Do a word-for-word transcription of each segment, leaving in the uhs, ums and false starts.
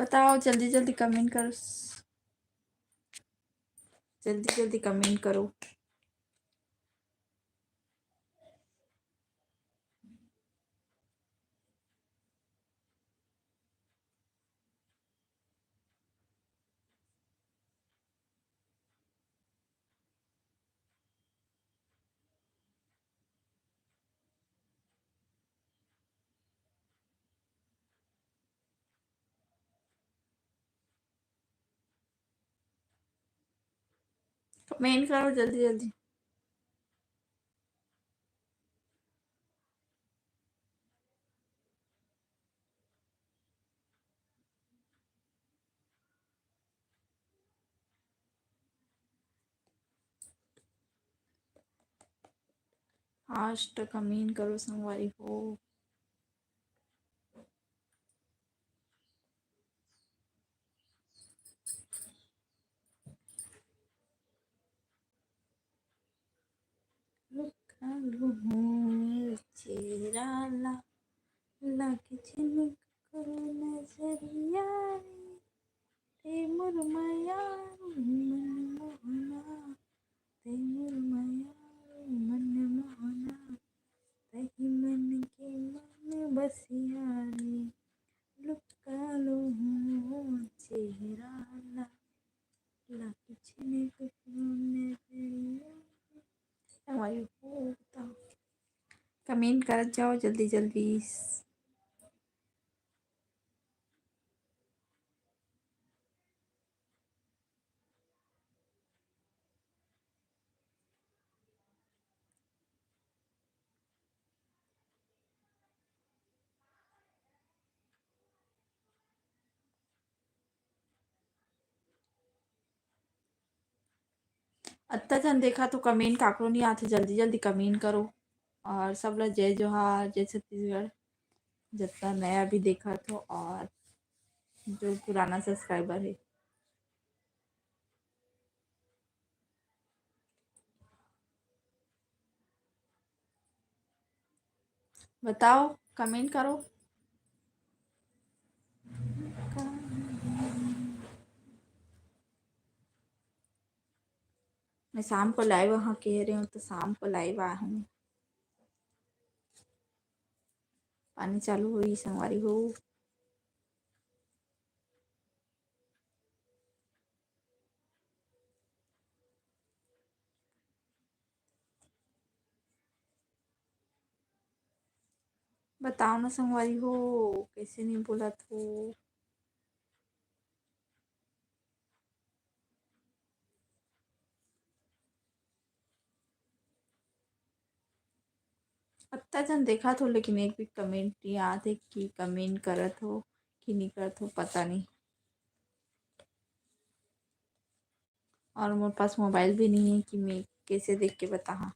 बताओ, जल्दी जल्दी comment करो, जल्दी जल्दी comment करो। Comment करो जल्दी जल्दी। Fast comment करो संगवारी हो। लुका लुहूँ चेहरा ला, लागे झिन ककरो नजरिया रे। ते मोर मयारू मन मोहना, ते मोर मयारू मन मोहना, तही मन के मन बसिया रे। लुका लुहूँ चेहरा ला, लागे झिन ककरो नजरिया रे। संगवारी हो, बताओ। Comment करत जाओ जल्दी जल्दी। अत्ता झन देखा तो comment काकरो नहीं आथे, जल्दी जल्दी comment करो। और सब ला जय जोहार, जय छत्तीसगढ़। जितना नया भी देखा तो और जो पुराना subscriber है। बताओ, comment करो। मैं शाम को live वहाँ कह रही हूँ, तो शाम को live आ हूँ। पानी चालू होई संगवारी हो। बताओ ना संगवारी हो, कैसे नहीं बोलत हो? अत्ता झन देखत हो, लेकिन एक भी comment नहीं आत हे कि comment करत हो कि नहीं करत हो, पता नहीं। और मोर पास mobile भी नहीं है कि मैं कैसे देख के बताहा।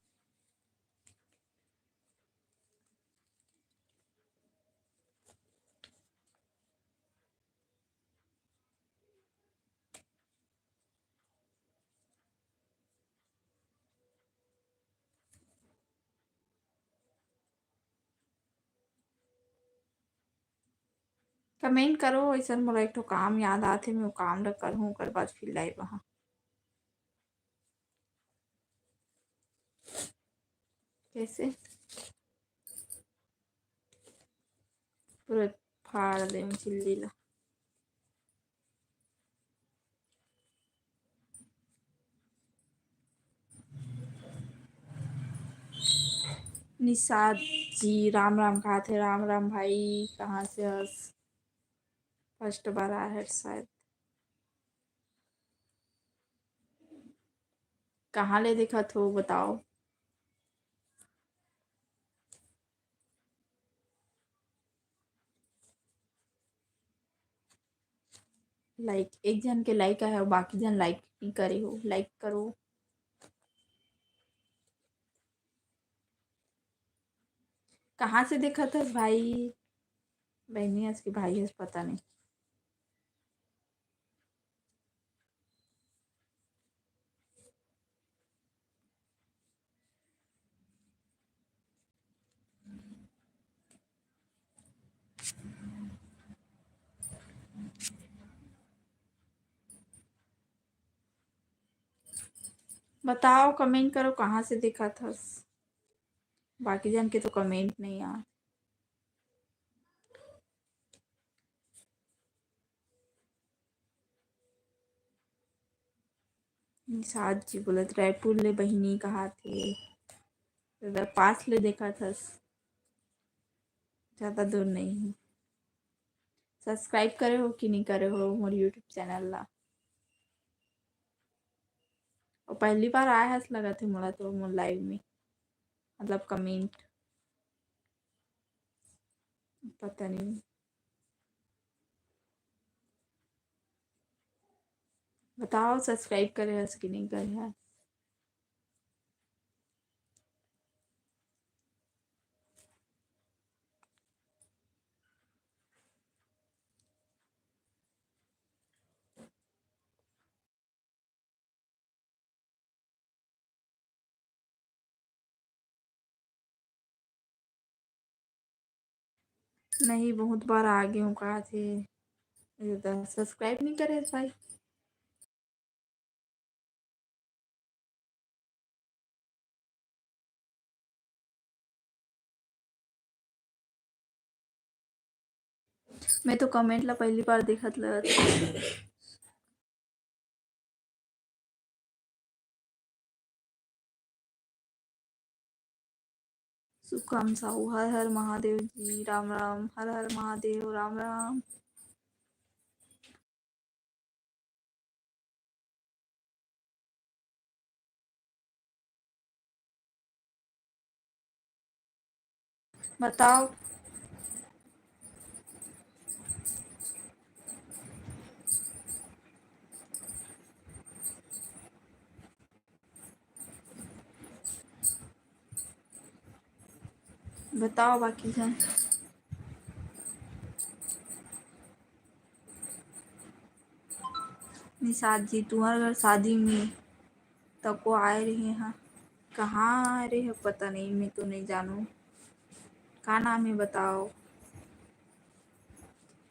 Comment करो, ऐसन मोला एक ठो काम याद आथे, मैं वो काम ला करहूँ, ओकर बाद फिर live आहा। कैसे? पूरा फाड़ दे चिल्ली ला। निषाद जी, राम राम कहाथे। राम राम भाई, कहाँ से हस? First बार आए हस शायद। कहाँ ले देखत हो, बताओ। Like, एक झन के like आए हे, बाकी झन like नहीं करे हो, like करो। कहाँ से देखत हस भाई? बहनी हस कि भाई हस, पता नहीं। बताओ, comment करो, कहाँ से देखत हस? बाकी जन के तो comment नहीं आ। निषाद जी बोलत, रायपुर ले बहिनी कहाथे। दादा, पास ले देखत हस, ज्यादा दूर नहीं है। Subscribe करे हो कि नहीं करे हो मोर YouTube channel ला? और पहली बार आए हस लगत है मोला तो मोर live में, मतलब comment, पता नहीं। बताओ, subscribe करे हस कि नहीं करे हस? नहीं, बहुत बार आ गे हूँ, कहाथे। ये तो subscribe नहीं करे भाई। मैं तो comment ला पहली बार देखत लगत। सुखम साहू, हर हर महादेव जी, राम राम, हर हर महादेव, राम राम। बताओ। बताओ बाकी झन। निषाद जी, तुम्हार घर शादी में तको आए रहे हैं, कहाँ आए रहे हैं पता नहीं, मैं तो नहीं जानू। का नाम है बताओ,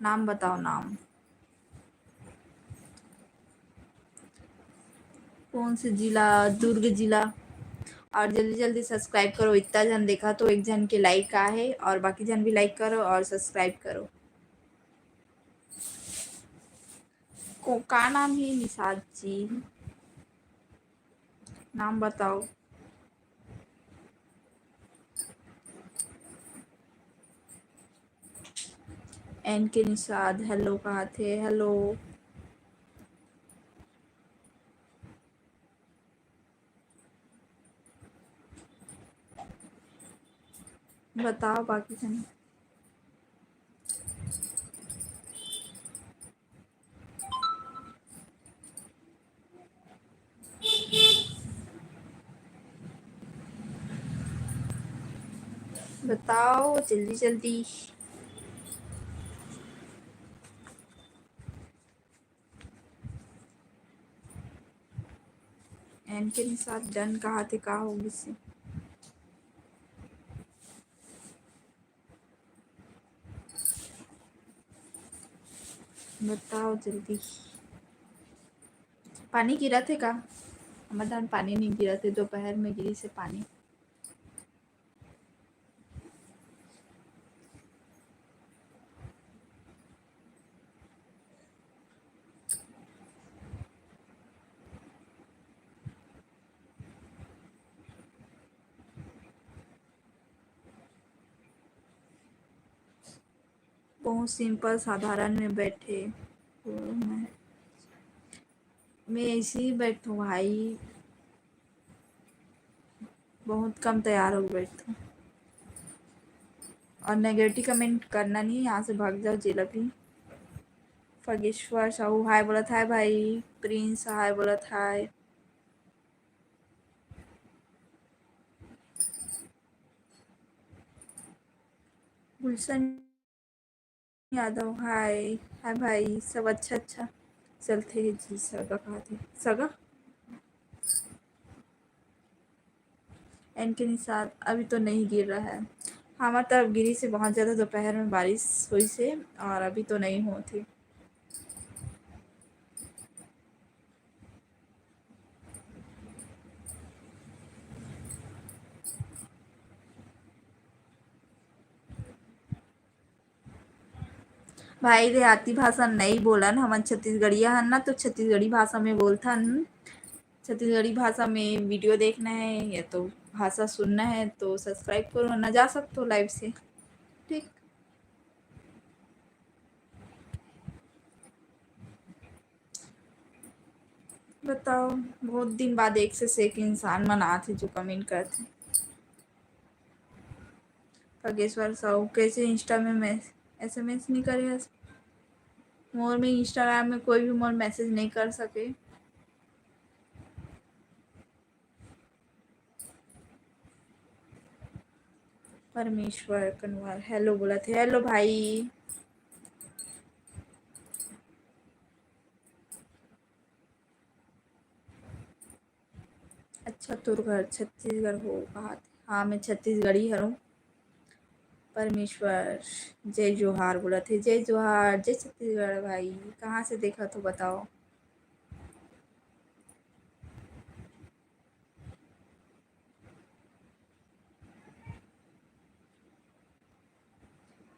नाम बताओ, नाम। कौन से जिला? दुर्ग जिला। और जल्दी जल्दी subscribe करो, इतना जन देखा तो एक जन के like आ है, और बाकी जन भी like करो और subscribe करो। को, का नाम है निषाद जी? नाम बताओ। एन के निषाद, hello कहाथे, hello। बताओ बाकी झन। बताओ जल्दी जल्दी। एन के निषाद done कहाथे, का हो गिस? बताओ जल्दी। पानी गिरत हे का? हमर धान पानी नहीं गिरत हे, दोपहर में गिरिस हे पानी। बहुत simple साधारण में बैठे हूँ मैं। मैं ऐसे ही बैठूँ भाई, बहुत कम तैयार हो बैठूँ। और negative comment करना नहीं, यहाँ से भाग जाओ जेला भी। फगेश्वर साहू hi बोलत हे भाई, प्रिंस hi बोलत हे। गुलशन यादव hi, hi भाई, सब अच्छा अच्छा चलथे हे जी। सगा कहाथे, सगा। एन के निषाद अभी तो नहीं गिर रहा है। हमर तरफ गिरिस हे बहुत ज़्यादा, दोपहर में बारिश होइस हे और अभी तो नहीं होत हे। भाई, देहाती भाषा नहीं बोलन, हमन छत्तीसगढ़िया हन ना, तो छत्तीसगढ़ी भाषा में बोलथन। छत्तीसगढ़ी भाषा में video देखना है या तो भाषा सुनना है तो subscribe करो, ना जा सकते हो live से, ठीक। बताओ, बहुत दिन बाद एक से एक इंसान मन आथे जो comment करथे। खगेश्वर साहू, कैसे Insta में मैस-, SMS नहीं करे हस? मोर में Instagram में कोई भी मोर message नहीं कर सके। परमेश्वर कनवार hello बोलत हे। Hello भाई। अच्छा, तोर घर छत्तीसगढ़ हो कहात हे? हाँ, मैं छत्तीसगढ़ी हरौं। परमेश्वर जय जोहार बोलत हे। जय जोहार, जय छत्तीसगढ़ भाई। कहाँ से देखत हो बताओ?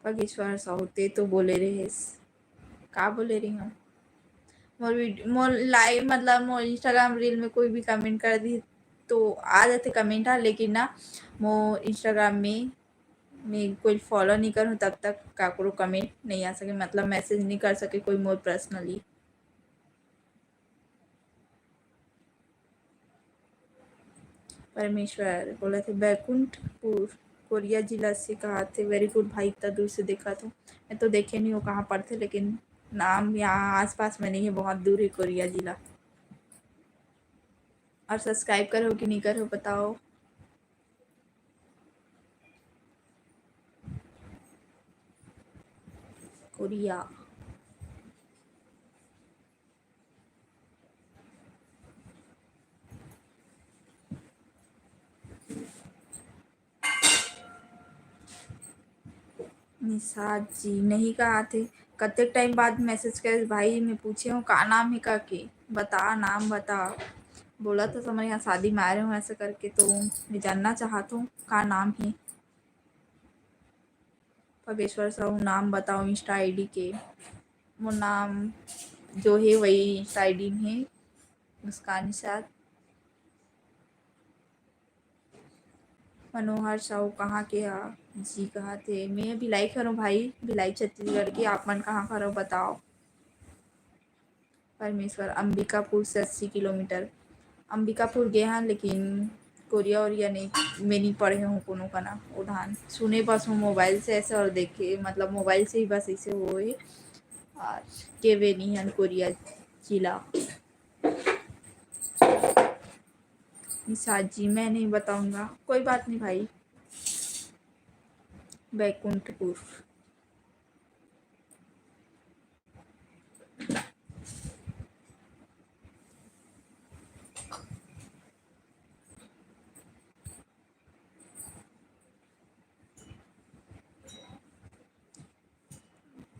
खगेश्वर साहू, ते तो बोले रहेस। का बोले रही हूँ? मोर video, मोर live, मतलब मोर Instagram reel में कोई भी comment कर दी तो आ जाथे comment हा, लेकिन ना, मोर Instagram में मैं कोई follow नहीं करूँ, तब तक काकरो comment नहीं आ सके, मतलब message नहीं कर सके कोई मोर personally। परमेश्वर बोलत हे, बैकुंठपुर, कोरिया जिला से कहात हे। Very good भाई, इतना दूर से देखत हो। मैं तो देखे नहीं हूँ कहाँ पड़थे, लेकिन नाम यहाँ आसपास में नहीं है, बहुत दूर है कोरिया जिला। और subscribe करे हो कि नहीं करे हो, बताओ। कोरिया। निषाद जी, नहीं कहात हे। कतेक time बाद message करे भाई, मैं पूछे हूँ का नाम हे का के, बता नाम बता। बोला तो समझ यहाँ शादी में आए रहे हूँ ऐसा करके, तो मैं जानना चाहत हूँ का नाम हे। खगेश्वर साहू, नाम बताओ Insta ID के। मोर नाम जो हे वही Insta ID में हे, मुस्कान निषाद। मनोहर साहू कहाँ के हा जी कहात हे? मैं भिलाई के हरौं भाई, भिलाई छत्तीसगढ़ के। आप मन कहाँ के हरव बताओ? परमेश्वर, अंबिकापुर से अस्सी किलोमीटर। अंबिकापुर गे हन, लेकिन कोरिया ओरिया नहीं, मैं नहीं पढ़े हूँ कोनो कना उधान। सुने बस हूँ mobile से ऐसे और देखे, मतलब mobile से ही बस ऐसे होए। और गे वे नहीं हन कोरिया जिला। निषाद जी, मैं नहीं बताऊंगा, कोई बात नहीं भाई। बैकुंठपुर।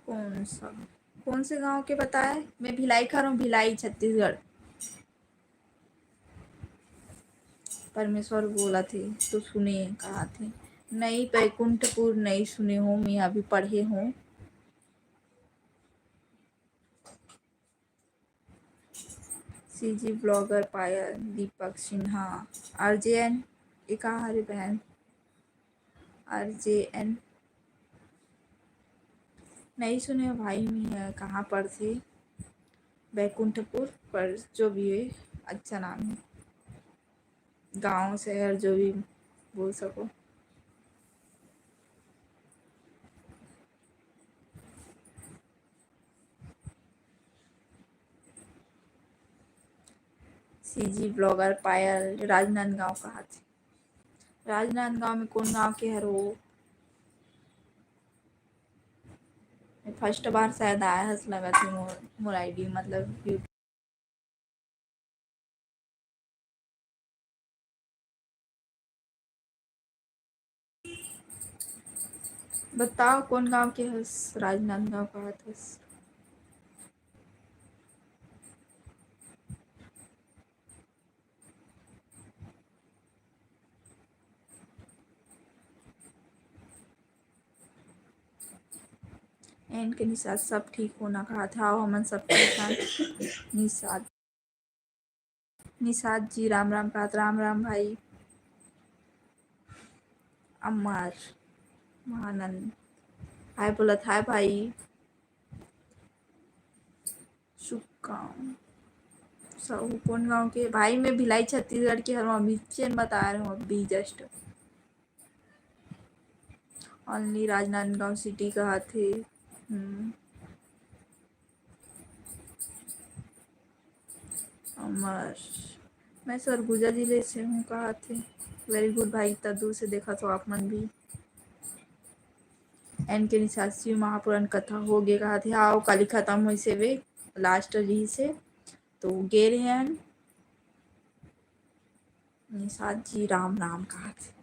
कौन सा, कौन से गांव के बताए? मैं भिलाई के हरौं, भिलाई, छत्तीसगढ़। परमेश्वर बोलत हे तो सुने कहात हे। नहीं, बैकुंठपुर नहीं सुने हूँ मैं, अभी पढ़े हूँ। CG blogger पायल, दीपक सिन्हा, RJN, ये का हरे बहन? RJN नहीं सुने भाई, मैं कहाँ पढ़थे? बैकुंठपुर, पर जो भी है, अच्छा नाम है, गांव शहर जो भी बोल सको। CG blogger पायल, राजनांदगांव कहाथे। राजनांदगांव में कौन गांव के हरो? मैं first बार शायद आया हस लगत हे मोर, मोर ID, मतलब YouTube। बताओ कौन गांव के हस? राजनांदगांव कहाथस। एन के निषाद सब ठीक होना कहा था, हमन सब ठीक हन। निषाद, निषाद जी राम राम कहत, राम राम भाई। अमर महानंद हाय बोलत, हाय भाई। सुकाम साहू कोन गांव के? भाई मैं भिलाई छत्तीसगढ़ के हरव, अभी चेन बता रहे हूँ अभी just। Only राजनांदगांव city कहत हे। हम्म। अमर, मैं सरगुजा जिले से हूँ कहत हे। Very good भाई, इतना दूर से देखत हो आप मन भी। एन के निषाद शिव महापुराण कथा हो गे कहत हे। हाँ, काली खत्म होइस हे वे, last रिहिस हे, तो गे रहे हन। निषाद जी राम राम कहत हे।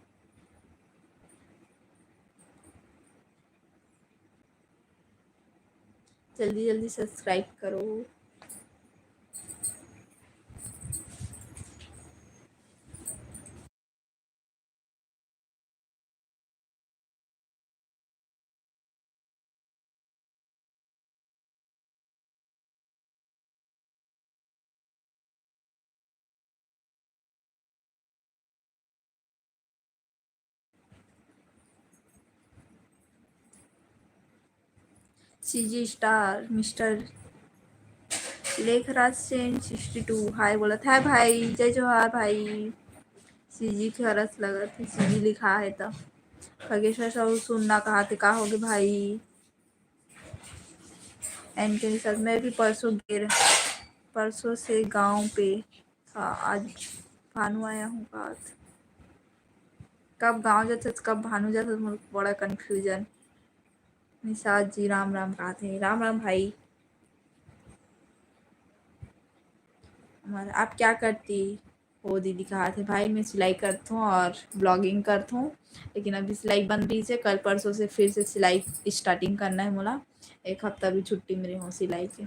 जल्दी जल्दी subscribe करो। CG star Mister Lekhraj Sen sixty two हाय बोलत, हाय भाई, जय जोहार भाई। CG के हरस लगत हे, CG लिखा हे त। खगेश्वर साहू सुनना कहा थे, का होगे भाई? एन के निषाद, मैं भी परसों गे रहे, परसों से गांव पे था, आज भानु आया हूँ बात। कब गांव जाथस, कब भानु जाथस, मोर बड़ा confusion। निषाद जी राम राम कहत हे, राम राम भाई। हमारा, आप क्या करती हो दीदी कहत हे? भाई मैं सिलाई करथों और blogging करथों, लेकिन अभी सिलाई बंद रहिस हे, कल परसों से फिर से सिलाई starting करना हे मोला। एक हफ्ता भी छुट्टी में रहे हूँ सिलाई के।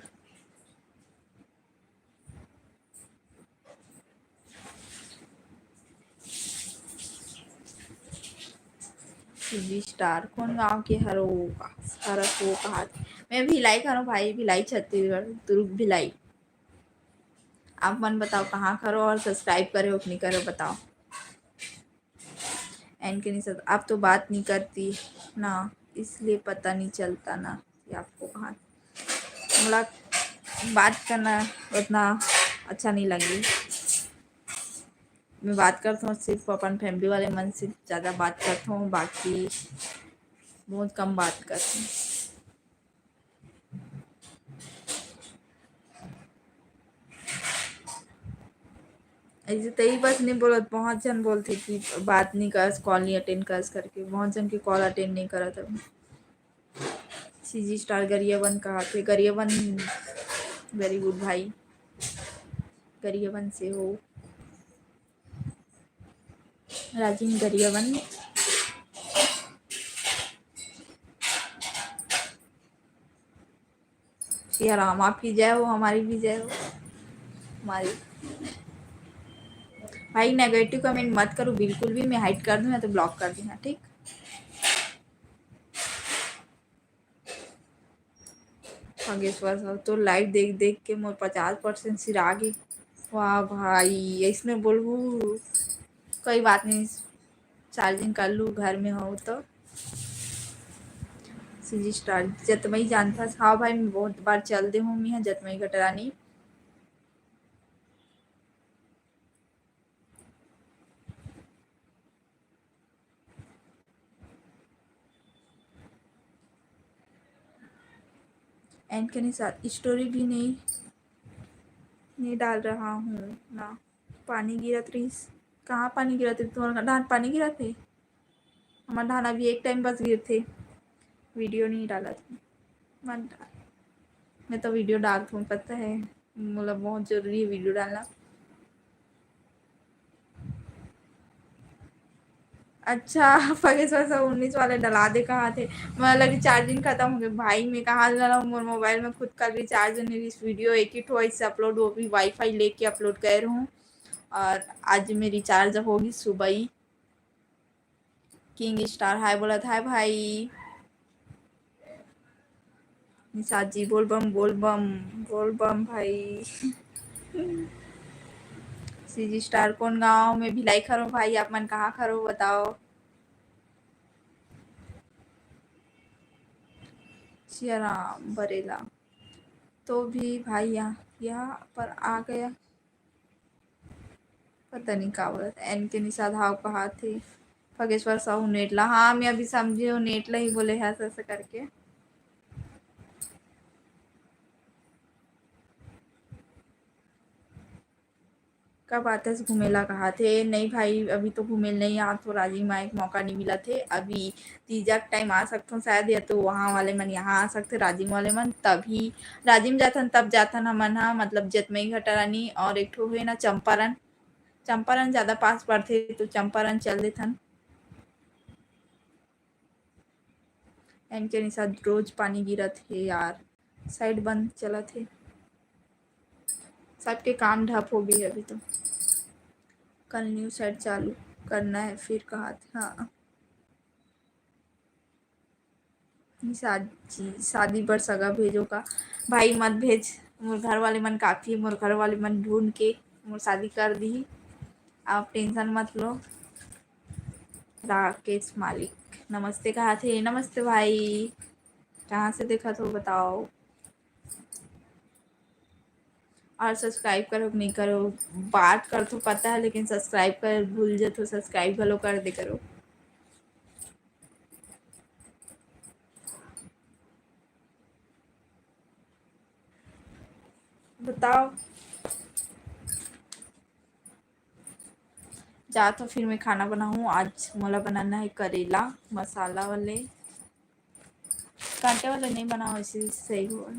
CG star कोन गांव के हरो? हरस वो कहा थे। मैं भिलाई के हरव भाई, भिलाई छत्तीसगढ़, दुर्ग भिलाई। आप मन बताओ कहाँ के हरो और subscribe करे हो कि नहीं करे हो बताओ। एन के निषाद, आप तो बात नहीं करती ना, इसलिए पता नहीं चलता ना कि आपको कहाँ। मोला बात करना उतना अच्छा नहीं लगे। मैं बात करथों सिर्फ अपन family वाले मन से ज़्यादा बात करथों, बाकी बहुत कम बात करथों। ऐसे तई बस नहीं बोलत, बहुत झन बोलथे कि बात नहीं करस, call नहीं attend करस करके, बहुत झन के call attend नहीं करत हवे। CG star गरियाबंद कहा थे, गरियाबंद, very good भाई, गरियाबंद से हो। राजिम गरियाबंद। सिया राम, आपकी जय हो, हमारी भी जय हो। हमारी भाई negative comment मत करो बिल्कुल भी, मैं hide कर दूँ या तो block कर दूँ, ठीक? खगेश्वर साहू, तो live देख देख के मोर पचास percent सिरा गे। वाह भाई, ऐसने बोलहू, कोई बात नहीं, charging कर लू, घर में हो तो। CG star, Jatmai जानथस? हाँ भाई, मैं बहुत बार चल दे हूँ, मैं जतमई घटरानी। एन के निषाद, story भी नहीं, नहीं डाल रहा हूँ ना। पानी गिरत रहिस। कहाँ पानी गिरत रहिस? तुम्हारे धान पानी गिरत हे? हमार धान अभी एक time बस गिरथे, video नहीं डालत हूँ। मत डाल। मैं तो video डालत हूँ, पता है, मोला बहुत जरूरी है video डालना। अच्छा, पगे सौ सौ उन्नीस वाले डला दे कहा थे। मोला लगी charging खत्म हो गई भाई, मैं कहाँ डाला हूँ? मोर mobile में खुद का recharge नहीं, इस video एक ही ठो ऐसे upload हो, भी WiFi लेके upload कर रही हूँ। और आज मेरी recharge होगी सुबह ही। किंग स्टार हाय बोलत, हाय भाई। निषाद जी, बोल बम, बोल बम, बोल बम भाई। सीजी स्टार, कोन गांव में भिलाई खरो भाई, आप मन कहाँ खरो बताओ? सियाराम बरेला, तो भी भाई यहाँ, यहाँ पर आ गया। पता नहीं का बोलत, एन के निषाद हाव कहा थे। फगेश्वर साहू नेट ला, हाँ, मैं अभी समझे हूँ, नेट ला ही बोले है ऐसा, ऐसा करके। कब आथस घूमे ला कहा थे? नहीं भाई, अभी तो घूमे नहीं आत हो, राजिम मा एक मौका नहीं मिला थे। अभी तीजा के टाइम आ सकथन शायद, या तो वहाँ वाले मन यहाँ आ सकथे, राजिम वाले मन, तभी राजिम जाथन, तब जाथन हमन हा, मतलब जतमई घटा रानी और एक ठो है ना चंपारण, चंपारण ज़्यादा पास पड़थे तो चंपारण चल देथन। एन के निषाद, रोज पानी गिरत हे यार, साइट बंद चलत हे, सबके काम ठप हो गई अभी तो। कल न्यू साइट चालू करना है फिर कहा थे, हाँ। निषाद जी, शादी बर सगा भेजो का? भाई मत भेज, मोर घर वाले मन काफी, मोर घर वाले मन ढूंढ के मोर शादी कर दी, आप टेंशन मत लो। राकेश मालिक, नमस्ते कहा थे। नमस्ते भाई, कहाँ से देखा तो बताओ। और सब्सक्राइब करो कि नहीं करो, बात कर तो पता है, लेकिन सब्सक्राइब कर भूल जाते हो, सब्सक्राइब घलो कर दे करो। बताओ। जा तो फिर मैं खाना बनाहूँ। आज मोला बनाना है करेला मसाला वाले, कांटे वाले नहीं बनाओ, ऐसे सही हो।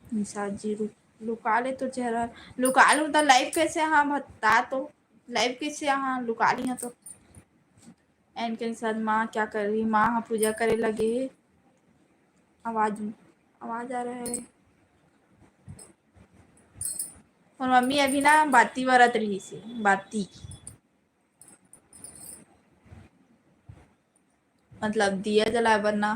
निषाद जी, लुका ले तो चेहरा, लुका लूँ तो लाइव कैसे? हाँ, बता तो, लाइव कैसे? हाँ, लुका ली हाँ तो। एन के निषाद, माँ क्या कर रही? माँ हाँ पूजा करे लगे हे। आवाज, आवाज आ रहा है। और मम्मी अभी ना बाती बरत रही से, बाती, मतलब दिया जलाए बर ना,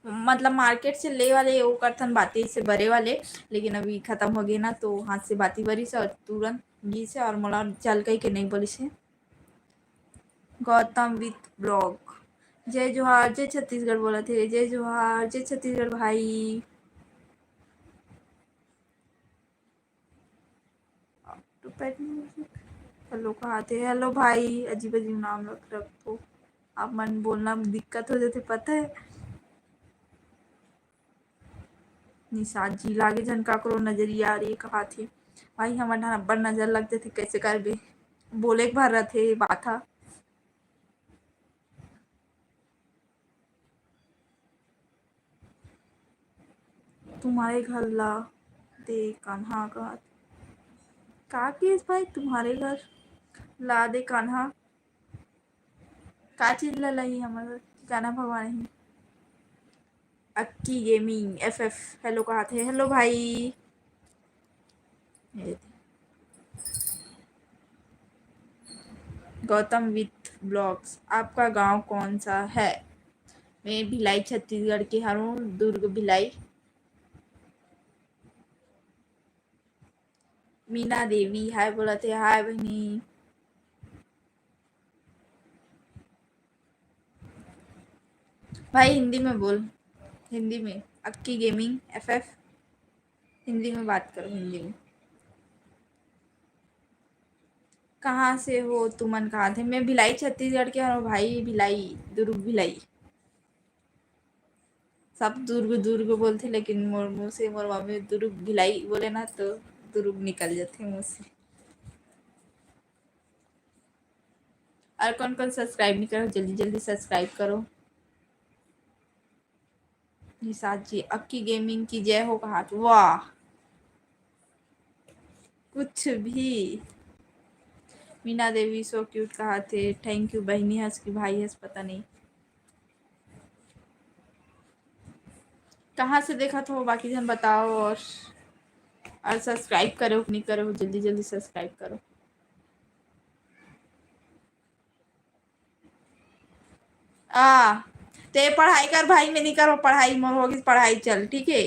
मतलब मार्केट से ले वाले वो करथन बाती से बरे वाले, लेकिन अभी खत्म हो गए ना, तो हाथ से बाती बरी से और तुरंत गी से और मोला चल कही के नहीं बोली से। गौतम विथ ब्लॉग, जय जोहार, जय छत्तीसगढ़ बोलत हे, जय जोहार, जय छत्तीसगढ़ भाई। हेलो कहा थे, हेलो भाई, अजीब अजीब नाम रख रख तो आप मन बोलना में दिक्कत हो जाते, पता है। निषाद जी, लागे झन काकरो नजरिया रे कहा थे। भाई, हमर ढान अब्बड़ नजर लग जाथे, कैसे करबे? बोले के भर रथे बात हा। तुम्हारे घर ला दे कान्हा का, का केस भाई, तुम्हारे घर ला दे कान्हा? का चीज ला लही हमर कान्हा भगवान ही? अक्की गेमिंग एफ एफ हेलो कहा थे, हेलो भाई। गौतम विथ ब्लॉग्स, आपका गांव कौन सा है? मैं भिलाई छत्तीसगढ़ के हरों, दुर्ग भिलाई। मीना देवी हाय बोलत हे, हाय बहिनी। भाई हिंदी में बोल, हिंदी में। अक्की गेमिंग एफ एफ, हिंदी में बात करो, हिंदी में। कहाँ से हो तुमन, कहा थे? मैं भिलाई छत्तीसगढ़ के हूँ भाई, भिलाई, दुर्ग भिलाई। सब दुर्ग दुर्ग बोलथे, लेकिन मोर मुँह से मोर मम्मी दुर्ग भिलाई बोले ना, तो दुर्ग निकल जाथे मुँह से। और कौन कौन सब्सक्राइब नहीं करो, जल्दी जल्दी सब्सक्राइब करो। निषाद जी, अक्की गेमिंग की जय हो कहा थे। वाह, कुछ भी। मीना देवी सो क्यूट कहा थे। थैंक यू बहिनी हस कि भाई हस, पता नहीं कहाँ से देखा थो, बाकी जन बताओ। और और सब्सक्राइब करो कि नहीं करो, जल्दी जल्दी सब्सक्राइब करो। आ, ते पढ़ाई कर भाई, मैं नहीं करो पढ़ाई, मोर होगी पढ़ाई, चल, ठीक है।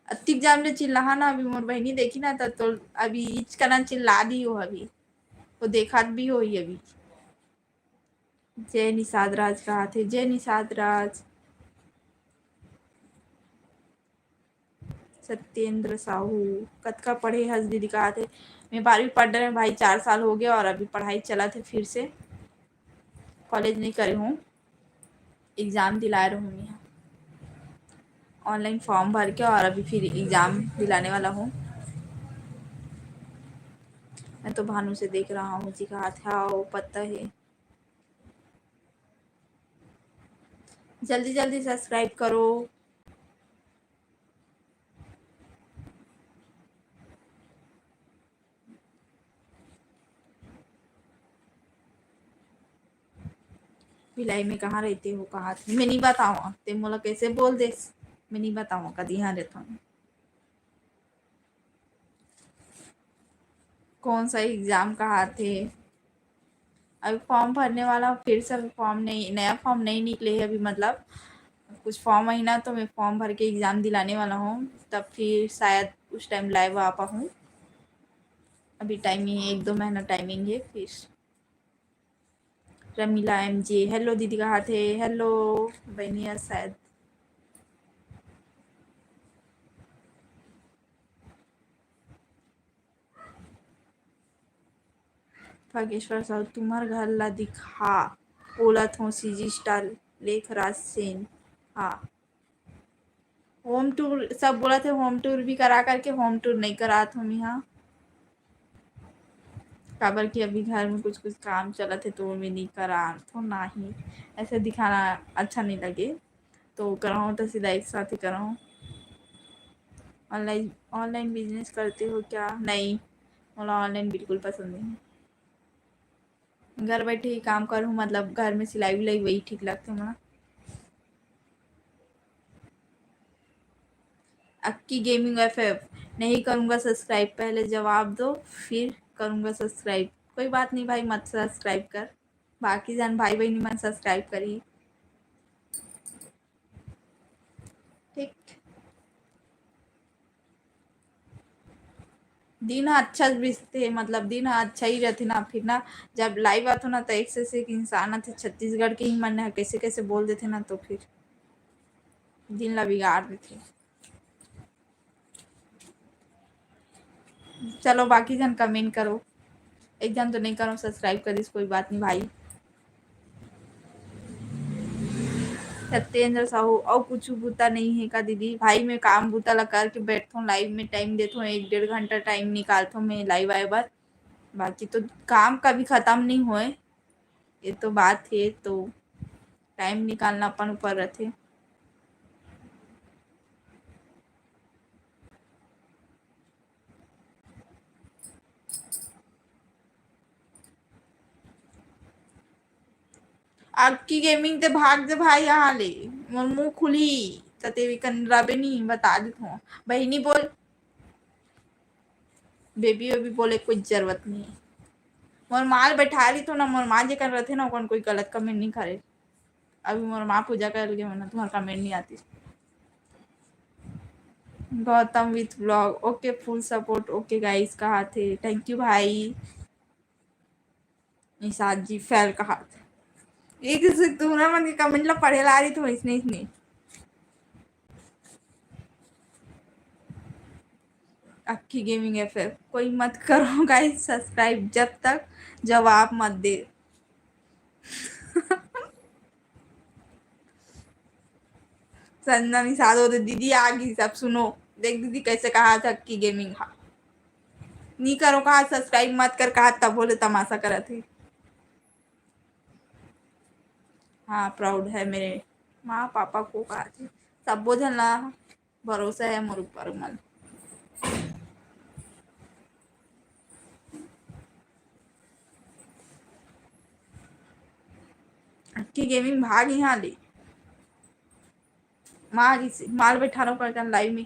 अतिक जाम ले चिल्लाहा ना, अभी मोर बहिनी देखी ना, त तो अभी इचकना चिल्ला दी हो, अभी तो देखात भी होई अभी। जय निषाद राज कहा थे, जय निषाद राज। सत्येंद्र साहू, कतका पढ़े हस दीदी कहा थे। मैं बारहवीं पढ़ रहे भाई, चार साल हो गया और अभी पढ़ाई चला थे फिर से। कॉलेज नहीं करे हूँ, एग्जाम दिलाए रहूँ मैं, ऑनलाइन फॉर्म भर के, और अभी फिर एग्जाम दिलाने वाला हूँ। मैं तो भानु से देख रहा हूँ जी कहा थे, हाँ, वो पता है। जल्दी जल्दी सब्सक्राइब करो। भिलाई में कहाँ रहते हो, कहा थे? मैं नहीं बताऊँ, ते मोला कैसे बोल देस, मैं नहीं बताऊँ कदी यहाँ रहता हूँ। कौन सा एग्जाम कहा थे? अभी फॉर्म भरने वाला, फिर से अभी फॉर्म नहीं, नया फॉर्म नहीं निकले है अभी, मतलब कुछ फॉर्म आई ना, तो मैं फॉर्म भर के एग्जाम दिलाने वाला हूँ, तब फिर शायद उस टाइम लाइव आ पाऊँ। अभी टाइमिंग है, एक दो महीना टाइमिंग है फिर। रमीला एम जे, हेलो दीदी कहा थे, हेलो बहनिया शायद। भागेश्वर साहू, तुम्हार घर ला दिखा, बोलत हो सी जी स्टार लेख राज सेन। हाँ, होम टूर सब बोलत हे, होम टूर भी करा करके, होम टूर नहीं करात हो मिहा, काबर कि अभी घर में कुछ कुछ काम चलत हे, तो मैं नहीं करात हो, ना ही ऐसे दिखाना अच्छा नहीं लगे, तो कराऊँ तो सीधा एक साथ ही कराऊँ। ऑनलाइन, ऑनलाइन बिजनेस करते हो क्या? नहीं, मोला ऑनलाइन बिल्कुल पसंद नहीं। घर बैठे ही काम करूँ, मतलब घर में सिलाई उलाई वही ठीक लगते मोला। अक्की गेमिंग एफ एफ, नहीं करूँगा सब्सक्राइब, पहले जवाब दो फिर करूँगा सब्सक्राइब। कोई बात नहीं भाई, मत सब्सक्राइब कर, बाकी जन भाई बहनी मन सब्सक्राइब करी। ठीक, दिन ह अच्छा बीतथे, मतलब दिन ह अच्छा ही रहथे ना। फिर ना, जब लाइव आथो ना, तो एक से एक इंसान आथे, छत्तीसगढ़ के ही मन ह, कैसे कैसे बोल देथे ना, तो फिर दिन ला बिगाड़ देथे। चलो, बाकी जन कमेंट करो, एक जन तो नहीं करो, सब्सक्राइब करिस, कोई बात नहीं भाई। सत्येंद्र साहू, अउ कुछ बूता नहीं है का दीदी? भाई, मैं काम बूता ला करके बैठथों, लाइव में टाइम देथों, एक डेढ़ घंटा टाइम निकालथों मैं लाइव आए बर। बाकी तो काम कभी खत्म नहीं होए, ये तो बात है, तो टाइम निकालना अपन ऊपर रहथे। अक्की गेमिंग ते भाग दे भाई, यहाँ ले मोर मुंह खुली, त तेरी कन रबे नहीं, बता देत हूँ। बहिनी बोल, बेबी वेबी बोले कोई जरूरत नहीं है। मोर माल बैठा रही तो ना, मोर माल जेकर रहथे ना, ओकन कोई गलत कमेंट नहीं करे। अभी मोर माँ पूजा कर लगे, वरना तुम्हारा कमेंट नहीं आती। Gautam with blog, okay, full support, okay guys, कहा थे, थैंक यू भाई। निषाद जी फेल कहा थे, एक से तुम्हारा मन के कमेंट ला पढ़े ला रही तो इसने, इसने। अक्की गेमिंग एफ एफ, कोई मत करो गाइस सब्सक्राइब जब तक जवाब मत दे। संजना निषाद हो दे, दीदी आ गई, सब सुनो। देख दीदी कैसे कहा था कि गेमिंग हा। नी करो कहा, सब्सक्राइब मत कर कहा, तब बोले तमाशा करत है। हाँ, प्राउड है मेरे माँ पापा को कहा थे। सब बोझन ला भरोसा है मोर ऊपर मन। अक्की गेमिंग भाग यहाँ ले। माँ, माल बैठा रहो कर लाइव में।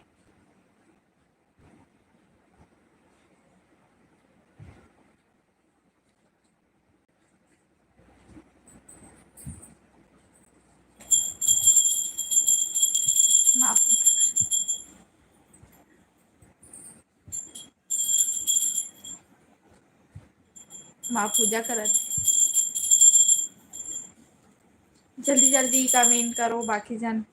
माँ पूजा करत। जल्दी जल्दी कमेंट करो बाकी जन।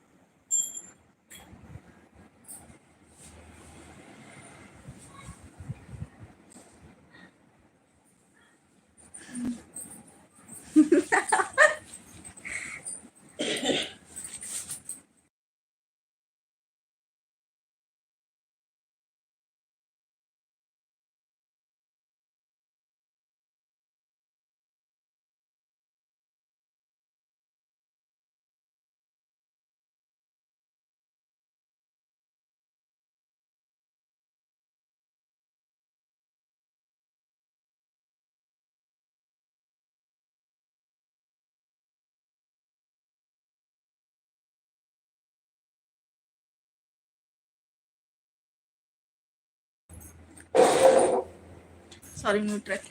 सॉरी, म्यूट रख।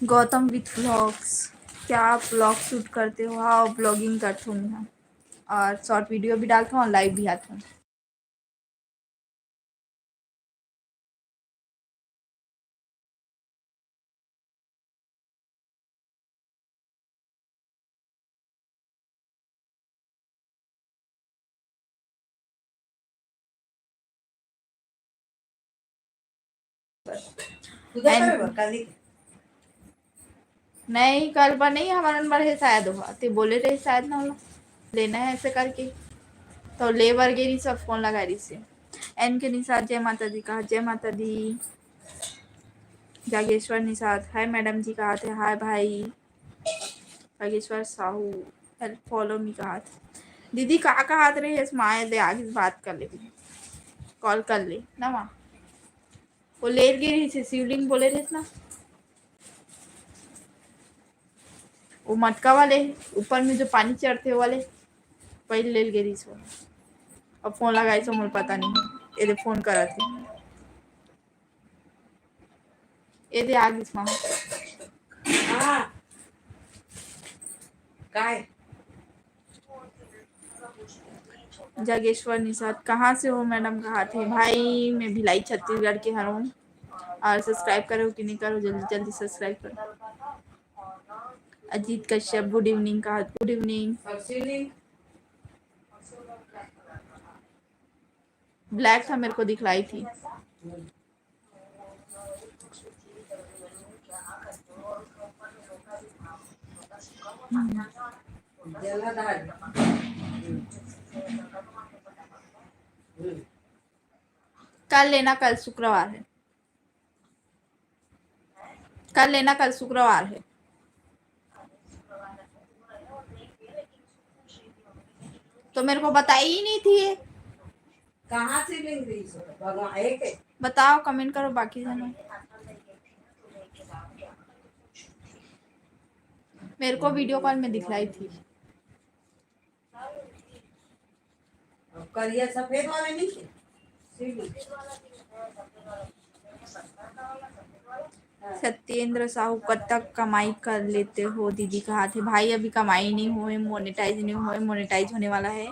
गौतम विथ व्लॉग्स, क्या आप व्लॉग शूट करते हो? हाँ, ब्लॉगिंग करता हूँ मैं, और शॉर्ट वीडियो भी डालता हूँ और लाइव भी आता हूँ। नहीं, कल बर नहीं, हमर मन बर हे शायद ओहा। ते बोले रहे शायद ना ओला लेना है ऐसे करके। तो ले बर गे रहिस, फोन लगा रहिस हे। एन के निषाद, जय माता दी कहा, जय माता दी। जागेश्वर निषाद, हाय मैडम जी कहा थे, हाय भाई। Jageshwar Sahu, help follow me कहा थे। दीदी का कहा रहे, इस माए दे आगे बात कर ले, कॉल कर ले ना माँ। वो ले गे रहिस हे, शिवलिंग बोले रहिस ना, वो मटका वाले ऊपर में जो पानी चढ़ते वाले, पहले ले गे रहिस वो। अब फोन लगाइस, मोर पता नहीं, ये दे फोन करत हे। ये दे आ गिस माँ। हाँ। काय? जागेश्वर निषाद, कहाँ से हो मैडम? कहा थे भाई, मैं भिलाई छत्तीसगढ़ के हरऊँ। और सब्सक्राइब करो कि नहीं करो, जल्दी जल्दी सब्सक्राइब करो। अजीत कश्यप, गुड इवनिंग कहा, गुड इवनिंग। ब्लैक था, मेरे को दिखलाई थी। कल लेना, कल शुक्रवार है, कल लेना, कल शुक्रवार है। तो मेरे को बताई ही नहीं थी ये। कहाँ से लेंगे इस भगवान एक है? बताओ, कमेंट करो बाकी जनों। मेरे को वीडियो कॉल में दिखलाई थी। अब करिया सफेद वाला नहीं है? सत्येंद्र साहू, कब तक कमाई कर लेते हो दीदी? कहा थे भाई, अभी कमाई नहीं हुए, मोनेटाइज नहीं हुए, मोनेटाइज होने वाला है,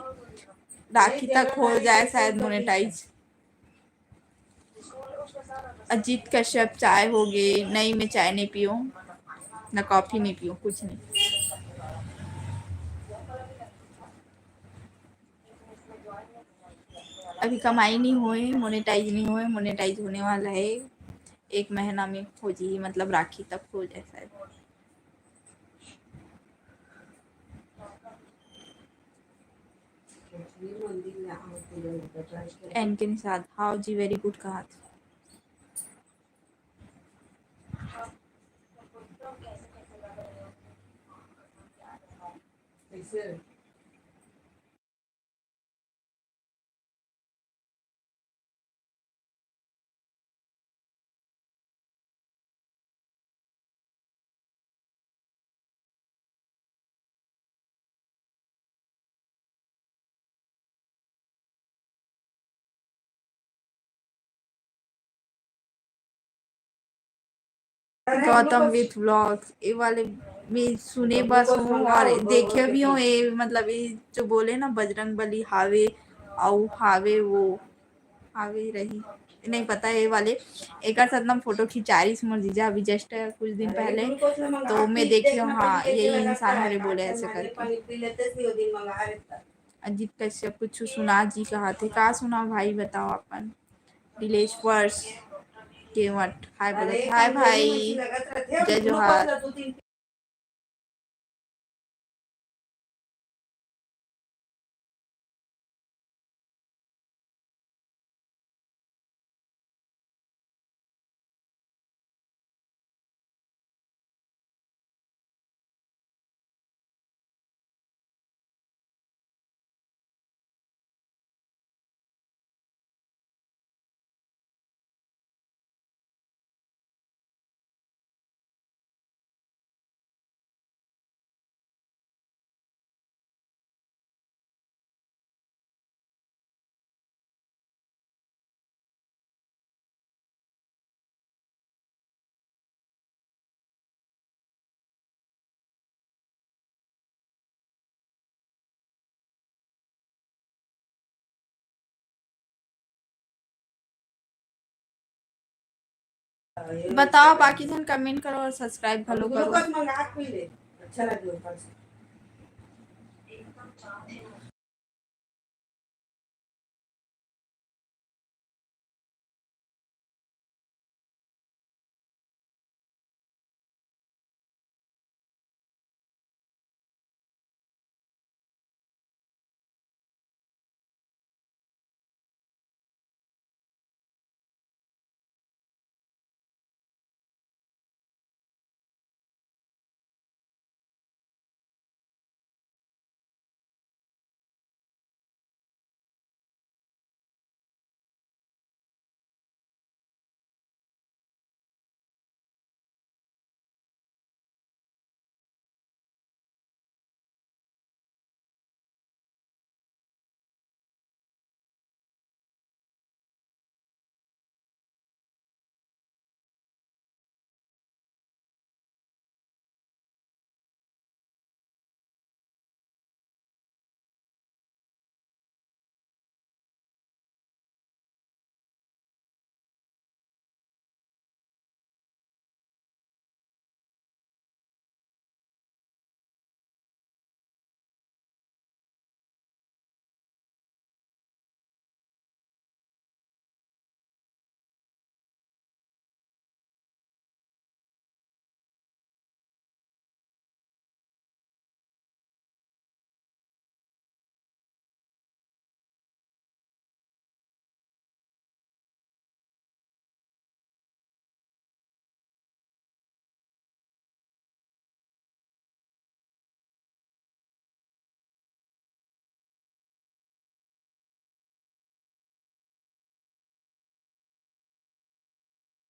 राखी तक हो जाए शायद मोनेटाइज। अजीत कश्यप, चाय हो गए? नहीं, मैं चाय नहीं पीऊँ, ना कॉफी नहीं पीऊँ, कुछ नहीं। अभी कमाई नहीं हुए, मोनेटाइज नहीं हुए, मोनेटाइज होने वाला है एक महीना में, हो जाए, मतलब राखी तक हो जाए शायद। एन के निषाद, हाउ जी, वेरी गुड कहा थे। गौतम विथ व्लॉग्स, ये वाले भी सुने बस हूँ और देखे भी हूँ। ये मतलब ये जो बोले ना बजरंग बली हावे, अउ हावे वो, हावे रही, नहीं पता ये वाले। एकर साथ ना फोटो खिंचारिस मोर जीजा अभी just कुछ दिन पहले, तो मैं देखी हूँ, हाँ, यही इंसान हरे बोले ऐसे करके। अजीत कश्यप कुछ सुना जी कहा थे, का सुना भाई बताओ अपन। दिलेश्वर केवट हाय बोलत, हाय भाई, जय जोहार। बताओ, बाकी झन comment करो और subscribe घलो करो। अच्छा लगे ऊपर से।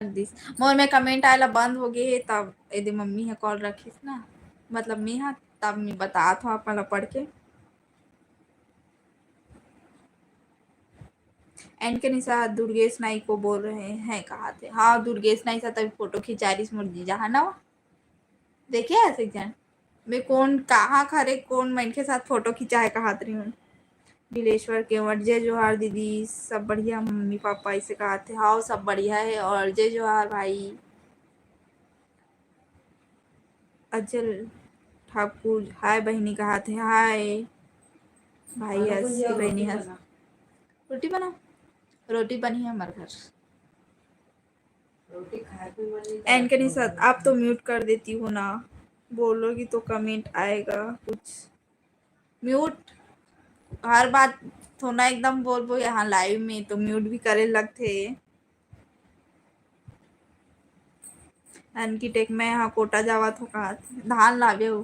दिस। मोर में comment आए ला बंद हो गए हे, तब एदे मम्मी ह call रखिस ना, मतलब मैं ह, तब मैं बतात हूँ अपन ला पढ़ के। एन के निशा दुर्गेश नाई को बोल रहे हैं कहा थे। हाँ, दुर्गेश नाई साथ अभी फोटो खिंचा रही मोर जीजा है ना, वो देखे ऐसे जन मैं कौन कहाँ खरे कौन मन के साथ फोटो खिंचाए कहा रही हूँ। बिलेश्वर केवट, जय जोहार दीदी, सब बढ़िया मम्मी पापा इसे कहा थे। हाँ, सब बढ़िया है और जय जोहार भाई। अजल ठाकुर, हाय बहिनी कहा थे। हाय भाई, हस बहिनी हस। रोटी बना, रोटी बनी है हमारे घर। एनके नहीं सर, आप तो म्यूट कर देती हो ना, बोलोगी तो कमेंट आएगा कुछ। म्यूट हर बात थोड़ा एकदम बोलबो यहाँ लाइव में, तो म्यूट भी करे लगथे। एनकी टेक में यहाँ कोटा जावा थो कहा धान लावे हो।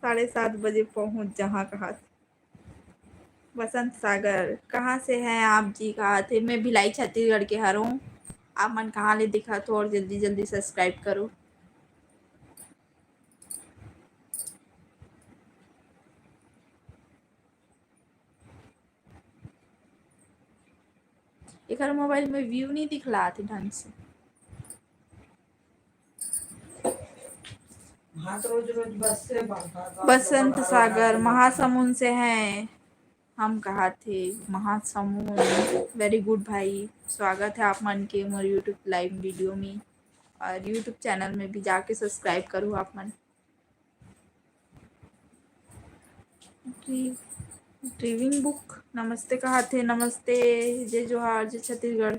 साढ़े सात बजे पहुँच जहाँ कहा। बसंत सागर, कहाँ से हैं आप जी? कहा थे, मैं भिलाई छत्तीसगढ़ के हरों। आप मन कहाँ ले दिखा थो और जल्दी जल्दी सब्सक्राइब करो। एकर मोबाइल में व्यू नहीं दिखलात हे ढंग से। बसंत सागर महासमुंद से हैं। हम कहाथे महासमुंद। Very good भाई, स्वागत है आप मन के मोर YouTube live video में और YouTube channel में भी जाके subscribe करू आप मन। ड्रीविंग बुक नमस्ते कहाथे। नमस्ते, जय जोहार, जय छत्तीसगढ़।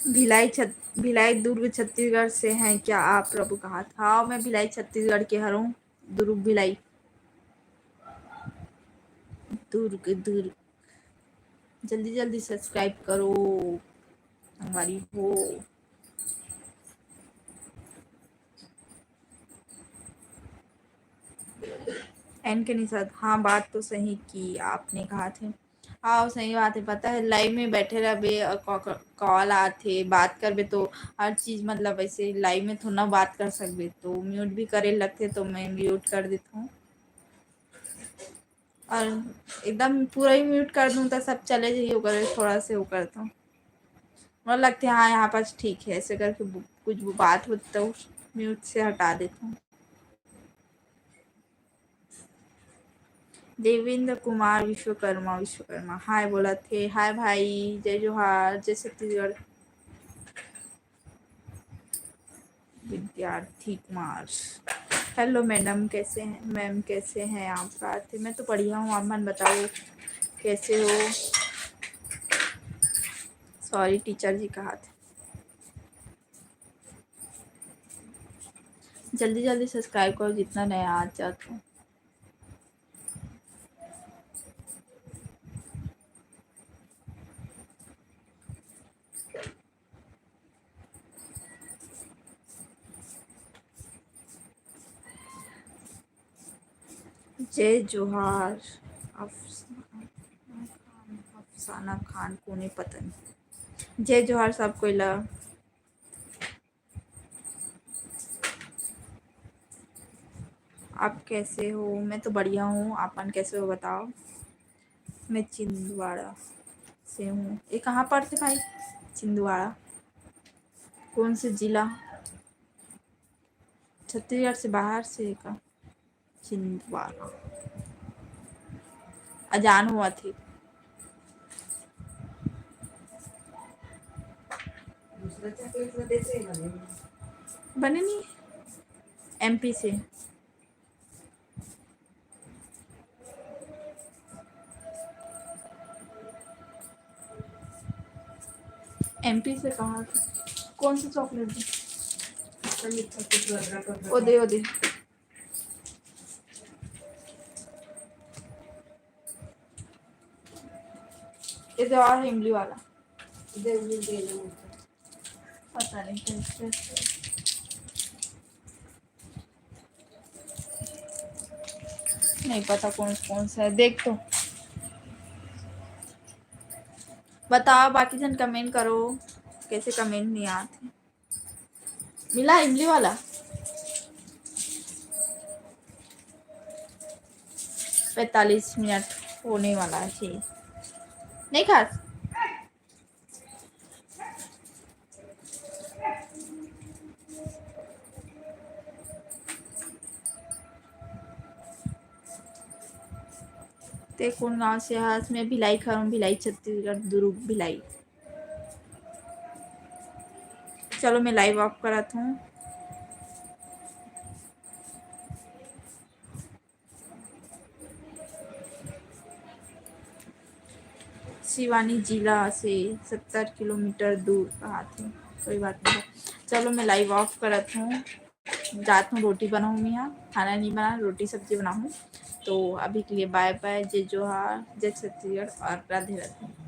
भिलाई छत-, भिलाई दुर्ग छत्तीसगढ़ से हैं क्या आप? प्रभु कहाथे। हाँ, मैं भिलाई छत्तीसगढ़ के हरहूँ, दुर्ग भिलाई। दुर्ग, दुर्ग। जल्दी जल्दी subscribe करो संगवारी हो। एन के निषाद, हाँ, बात तो सही की आपने कहाथे। हाँ, सही बात है। पता है, live में बैठे रहबे और कॉ-, call आथे, बात करबे तो हर चीज, मतलब, ऐसे live में थोड़ा ना बात कर सकबे, तो mute भी करे लगथे, तो मैं mute कर देता हूँ। और एकदम पूरा ही mute कर दूँ तो सब चले जाइए, ओकर थोड़ा से वो करता हूँ। मोला लगथे, हाँ, यहाँ पास ठीक है, ऐसे करके बु-, कुछ बात होत तो mute से हटा देता हूँ। देवेंद्र कुमार विश्वकर्मा, विश्वकर्मा, हाय बोलत हे। हाय भाई, जय जोहार, जय छत्तीसगढ़। विद्यार्थी कुमार, hello madam, कैसे हैं? Ma'am, कैसे हैं आप? कहाथे, मैं तो बढ़िया हूँ, आप मन बताओ, कैसे हो? Sorry teacher जी कहाथे। जल्दी जल्दी subscribe करो, जितना नया आ जात हो। जय जोहार। अफसाना खान, अफसाना खान कोने पता नहीं। जय जोहार सब कोई ला। आप कैसे हो? मैं तो बढ़िया हूँ, आप मन कैसे हो बताओ? मैं छिंदवाड़ा से हूँ। ये कहाँ पड़थे भाई? छिंदवाड़ा। कौन से जिला? छत्तीसगढ़ से बाहर से का? छिंदवाड़ा। अजान हुआ थी। दूसरा चॉकलेट में देते हैं बने नहीं। बने नहीं। एमपी से। एमपी से कहाँ से? कौन सी चॉकलेट है? मीठा कुछ अदरक, अदरक। ओ दे, ओ दे। ये दे और है इमली वाला। दे, इमली दे दो मुझे। पता नहीं कैसे। नहीं पता कौन कौन सा है, देख तो बताओ, बाकी जन comment करो, कैसे comment नहीं आते। मिला इमली वाला। पैंतालीस मिनट होने वाला है, ठीक। नहीं खास। ते कौन गांव से हस? मैं भिलाई खरम, भिलाई छत्तीसगढ़, दुर्ग भिलाई। चलो मैं live off करत हूँ। सिवानी जिला से सत्तर किलोमीटर दूर कहाथे। कोई बात नहीं, चलो मैं live off करत हूँ, जात हूँ रोटी बनाऊँ। मैं यहाँ खाना नहीं बना, रोटी सब्जी बनाऊँ। तो अभी के लिए bye bye, जय जोहार, जय छत्तीसगढ़ और राधे राधे।